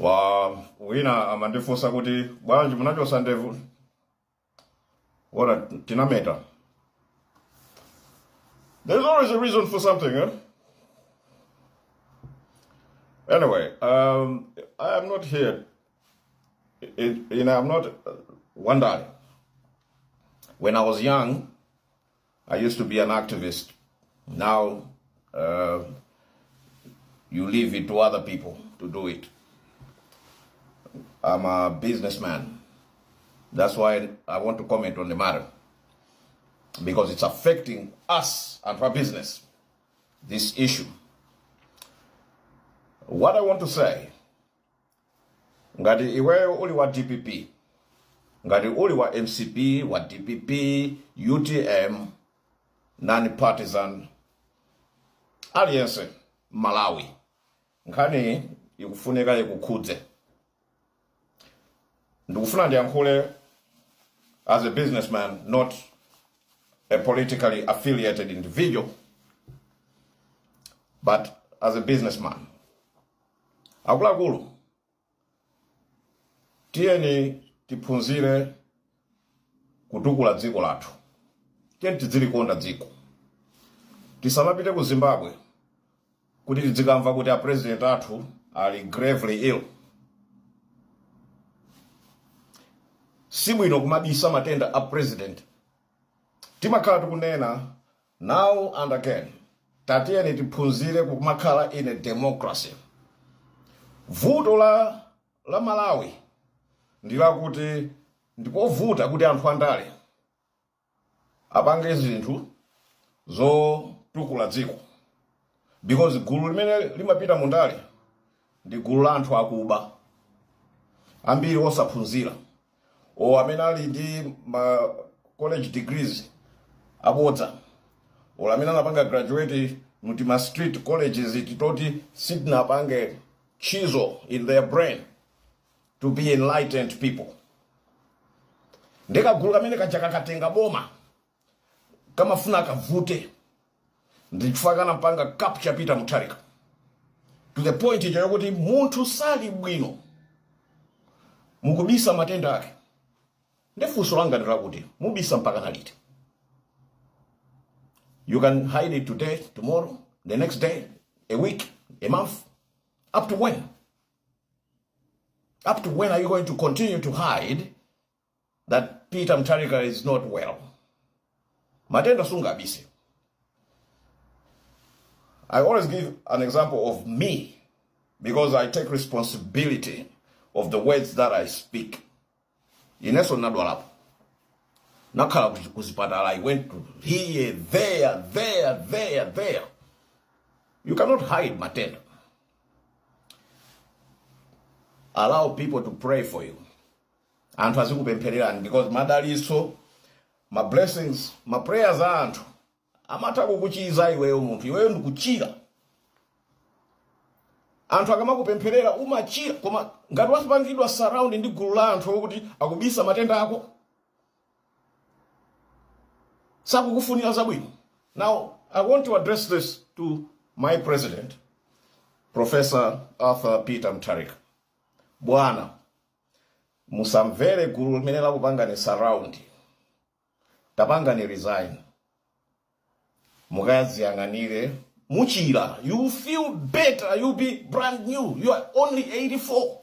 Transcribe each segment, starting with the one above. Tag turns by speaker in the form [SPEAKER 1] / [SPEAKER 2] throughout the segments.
[SPEAKER 1] Wa wina amandifunsa kuti bwanji munachosa ndevu ora tinameta. There's always a reason for something, eh? Anyway, I am not here. I'm not wondering. When I was young, I used to be an activist. Now, you leave it to other people to do it. I'm a businessman. That's why I want to comment on the matter, because it's affecting us and our business, this issue. What I want to say, ngati iweyo uli wa DPP, ngati uli wa MCP, wa DPP, UTM, non-partisan, aliyense Malawi, nkhani ikufunika ikukhudze. Ndikufuna ndiyankhule as a businessman, not a politically affiliated individual, but as a businessman. Akuluakulu, tiyeni tiphunzire kutukula dziko lathu. Tiyeni tidzilikonda dziko. Tisamapite ku Zimbabwe kuti tidzikamva kuti a president athu ali gravely ill. Sibwino kumabisa matenda a president. Timakhala tikunena now and again, tatiyeni tiphunzire kumakhala in a democracy. Vuto la Malawi ndi lakuti ndikovuta kuti anthu andale apange zinthu zotukula dziko, because gulu limene limapita mundale ndi gulu la anthu akuba ambiri, osaphunzira, o amene ali ndi ma college degrees abodza, o amene anapanga graduate muti ma street colleges titoti sitinapange chisel in their brain to be enlightened people. Ndikagulu kamene kaja kakatenga boma kamafuna kavute, ndichifukwa kanapanga capture Peter Mutharika to the point ija yokuti munthu sali bwino, mukubisa matenda ake. Ndifunso langa ndilakuti mubisa mpaka naliti? You can hide it today, tomorrow, the next day, a week, a month. Up to when? Up to when are you going to continue to hide that Peter Mutharika is not well? Matenda sungabise. I always give an example of me because I take responsibility of the words that I speak. Inenso nadwalapo, nakhala kuzipatala. I went to here, there, there, there, there. You cannot hide matenda. Allow people to pray for you. Anthu azikupemphererani, because madalitso, ma blessings, ma prayers a anthu amatha kukuchiza iweyo munthu, iweyo ndikuchira. Anthu akamakupempherera umachira. Koma ngati wapangidwa surround ndi gulu la anthu okuti akubisa matenda ako, sakukufunira zabwino. Now I want to address this to my president, Professor Arthur Peter Mutharika. Bwana, musamvere gulu limene lakupangani surround. Tapangani resign, mukaziyang'anire, muchira. You feel better, you be brand new. You are only 84.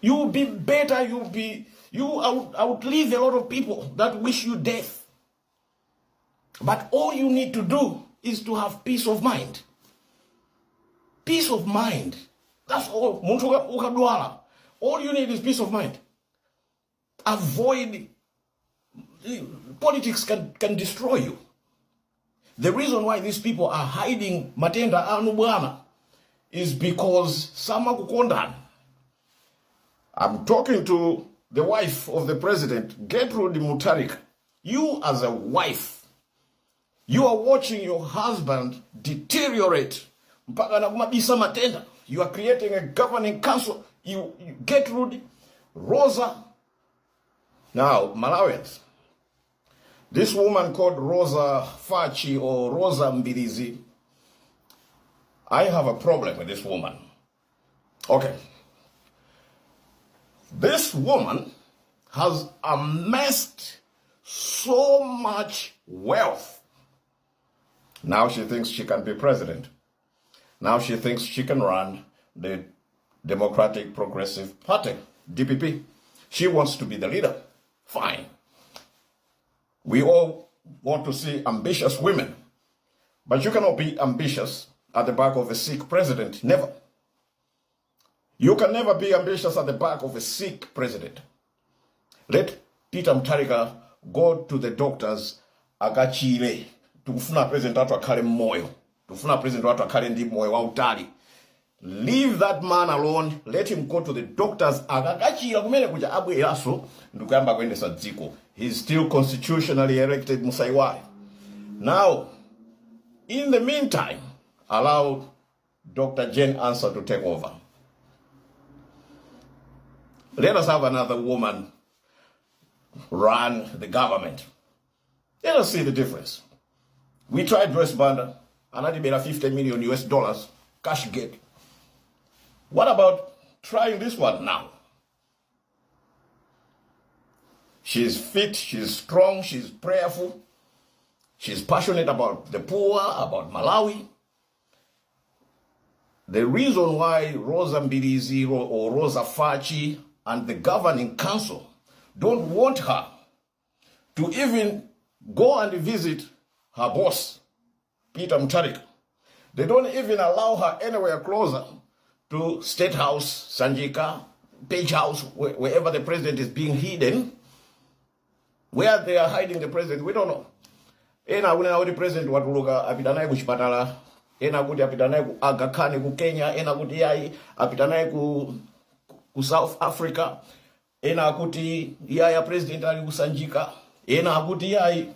[SPEAKER 1] You be better, you be you outlive a lot of people that wish you death. But all you need to do is to have peace of mind. Peace of mind, that's all. Munthu ukadwala, all you need is peace of mind. Avoid politics, can destroy you. The reason why these people are hiding matenda anu bwana is because samakukondani. I'm talking to the wife of the president, Gertrude Mutharika. You as a wife, you are watching your husband deteriorate mpaka nakumabisa matenda. You are creating a governing council. You Gertrude, Rosa. Now, Malawians, this woman called Rosa Fachi or Rosa Mbilizi, I have a problem with this woman. Okay. This woman has amassed so much wealth. Now she thinks she can be president. Now she thinks she can run the Democratic Progressive Party, DPP. She wants to be the leader. Fine. We all want to see ambitious women. But you cannot be ambitious at the back of a sick president. Never. You can never be ambitious at the back of a sick president. Let Peter Mutharika go to the doctors akachire. Tikufuna president wathu akhale mmoyo. Tikufuna president wathu akhale ndi moyo wautali. Leave that man alone. Let him go to the doctors akakachira kumene kuja abweranso ndikuyamba kuyendesa dziko. He's still constitutionally elected, musaiwale. Now, in the meantime, allow Dr. Jane Ansah to take over. Let us have another woman run the government. Let us see the difference. We tried Joyce Banda, anatibera 50 million US dollars, cash gate. What about trying this one now? She's fit, she's strong, she's prayerful, she's passionate about the poor, about Malawi. The reason why Rosa Mbilizi or Rosa Fachi and the governing council don't want her to even go and visit her boss, Peter Mutharika. They don't even allow her anywhere closer to State House, Sanjika, Page House, wherever the president is being hidden. Where they are hiding the president, we don't know. Ena akunena kuti president watuluka apita naye ku chipatala, ena kuti apita naye ku Aga Khan ku Kenya, ena kuti yayi apita naye ku South Africa, ena akuti yaya president ali ku Sanjika, ena akuti yayi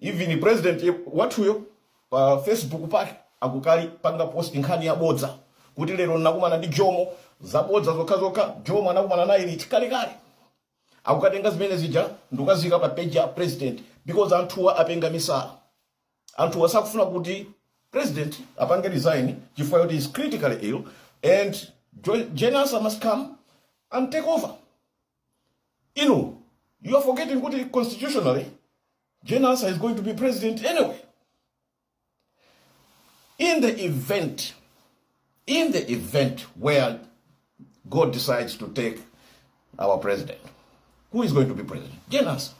[SPEAKER 1] even president wathuyo pa Facebook pake akukali panga post nkhani yabodza kuti lero nakumana ndi Jomo, zabodza zokha zokha. Jomo anakumana naye liti? Kalekale. Akukatenga zimene zija ndikukazika pa page ya president because anthuwa apenga misala. Anthuwa sakufuna kuti president apange resign chifukwa kuti is critically ill and Jane Ansah must come and take over. Inu, you are forgetting kuti constitutionally Jane Ansah is going to be president anyway. In the event where God decides to take our president, who is going to be president? Jane Ansah.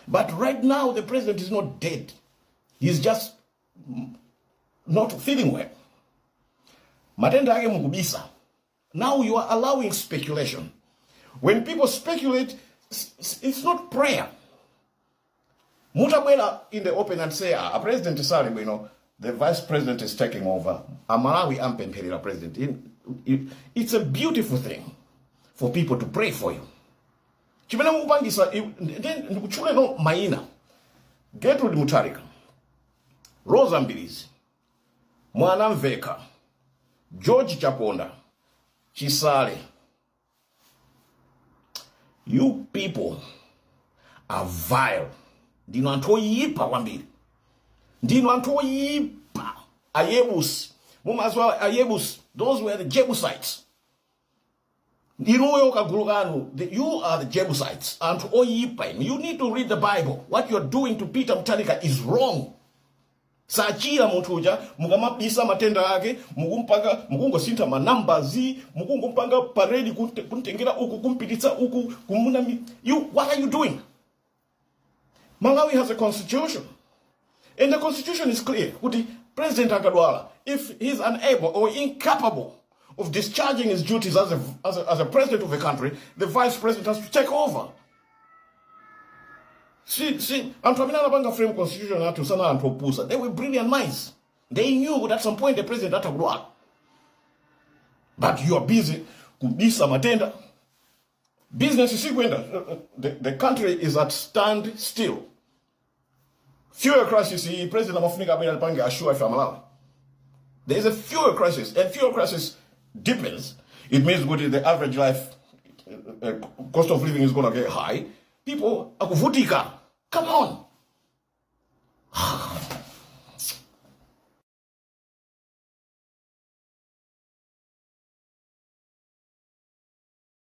[SPEAKER 1] But right now, the president is not dead. He's just not feeling well. Matenda ake mukubisa. Now you are allowing speculation. When people speculate, it's not prayer. Mutabwera in the open and say, "Ah, a president sali bwino, the vice president is taking over." Amalawi ampempherera president. It's a beautiful thing for people to pray for you. Chimene mukupangisa ndikutchuleno mayina: Gertrude Mutharika, Rosa Mbilizi, Mwanamveka, George Chaponda, Chisale. You people are vile. Ndinu anthu oyipa kwambiri, ndinu anthu oyipa. Ayebusi, mumaziwa Ayebusi? Those were the Jebusites. Inuyo kagulu kanu, you are the Jebusites, anthu oyipa inu. You need to read the Bible. What you're doing to Peter Mutharika is wrong. Sachira munthu uja, mukamabisa matenda ake, mukumpanga mukungosintha manumbers, mukungompanga parade kumtengera uku, kumpititsa uku, kumuna you, what are you doing? Malawi has a constitution and the constitution is clear kuti president akadwala, if he's unable or incapable of discharging his duties as a president of a country, the vice president has to take over. See, anthu amene anapanga frame constitution athu sana anthu opusa. They were brilliant minds. They knew that at some point the president atha kudwala. But you are busy kubisa matenda. Business isikwenda. The country is at stand still. Fuel crisis iyi, president amafunika abwera alipange assure ife Amalawi. There is a fuel crisis, and fuel crisis deepens. It means kuti the average life cost of living is going to get high. People akuvutika. Come on.